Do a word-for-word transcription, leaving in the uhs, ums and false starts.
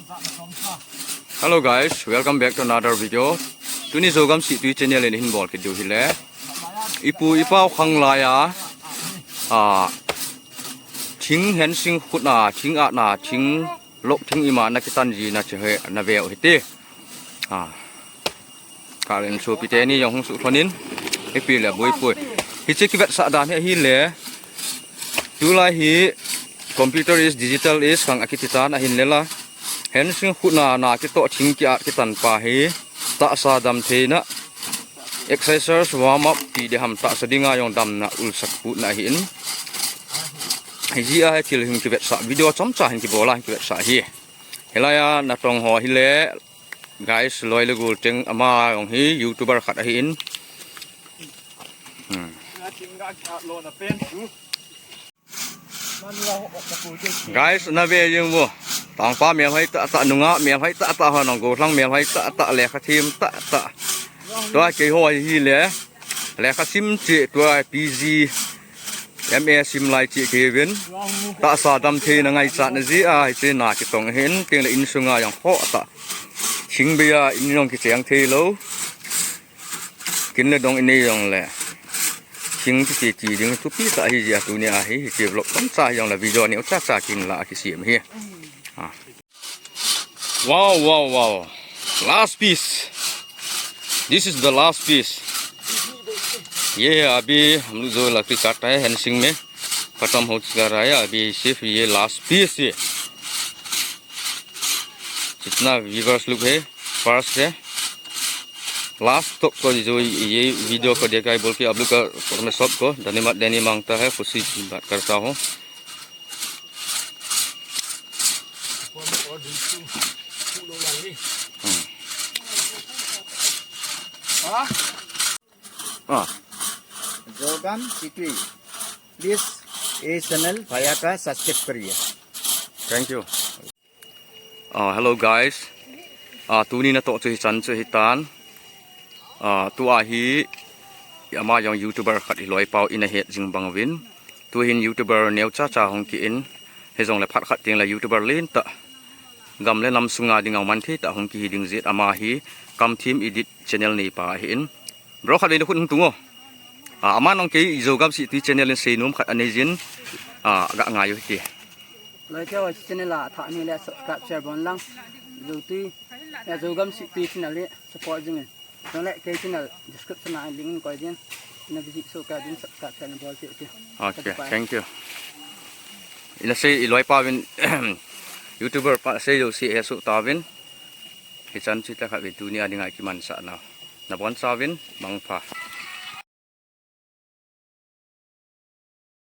Hello guys, welcome back to another video. Tuni Zogam Sihtui channel in hin bol kit diu hile, ipu ipau khang laiya, ah, thing hensing khutna, thing atna, thing lok, thing ima na kitan jina chu hi na veu hite. Ah. Kalen sopite ni jong hung suhlhon in, ipi le buipui. Hiche kivetsah dan hi ahile, tulai hi computer is digital is khang akiti tan ahin lela. Hensing khutna na kitoh thing kiat kitan pa hi tahsa damtheina, exercise, warm up ti diham, tahsa dinga jong damna ulsak putna ahin. Hijeh a hi thil hin kivetsah, video chomcha hin kibol a hin kivetsah hi. Hilaiya natong ho hile, guys, loi le gol teng, ama jong hi YouTuber khat ahin. Hmm. Guys, na ve jing vo. Tangpa melhoi tahtah, nungah melhoi tahtah, ho nung golhang melhoi tahtah, lekha them tahtah. Tua keiho hile, lekha sim cheh, tua P G, M A sim lai cheh kei uvin. Tahsa damtheina ngaichatna jeh a hiche na kitong ahin, tengle insunga jong khoh tah. Thing bei a in jong kicheng thei lou. Kin le dong inei jongle, thing kiti ti ding thupi tah ahijeh a tunia hi, hiche vlog chomcha hijongle video neocha cha kin la kisem hi. Ah. Wow, wow, wow. Last piece. This is the last piece. ये अभी हम लोग जो लकड़ी काटता है, हैंसिंग में खत्म हो चुका रहा है। अभी सिर्फ ये लास्ट पीस है। जितना व्यूअर्स लोग है, फर्स्ट से लास्ट तक को जो ये वीडियो को देखा है बोल के आप लोग का, और मैं सबको धन्यवाद देने मांगता है, खुशी की बात करता हूँ। Hmm. Ah. Zogam Sihtui. Please, ये चैनल भैया का सब्सक्राइब करिए। Thank you. Ah, hello guys. Ah, tuni natoh chu hichan chu hitan. Ah, tua hi ama jong YouTuber khat hi loipau in ahet jing bang uvin. Tuhin YouTuber neocha cha hung ki in. Hijongle phat khat tengle YouTuber lentah, gam le nam sunga dinga manthei tah hung kihi ding jeh, ama hi Kamthim Edit channel neipa ahin. Bro, khatvei nakhut hung tung o. Ah, ama nung kei Zogam Sihtui channel in seinom khat anei jin, ah, ga ngai u hite. Loite ho, channel a thah ni le subscribe share bon lang. Zotui, eh, Zogam Sihtui channel le support jing in. Jongle kei channel description a link in koi ding. Na visit soh kei ding, subscribe share na bol cheh cheh. Okay, thank you. Ina sei i loipau vin, YouTuber pa sei jouse hesoh tauvin. Hichan chu tah khatvei tunia dinga kimansah nau. Nabonchauvin mangpha.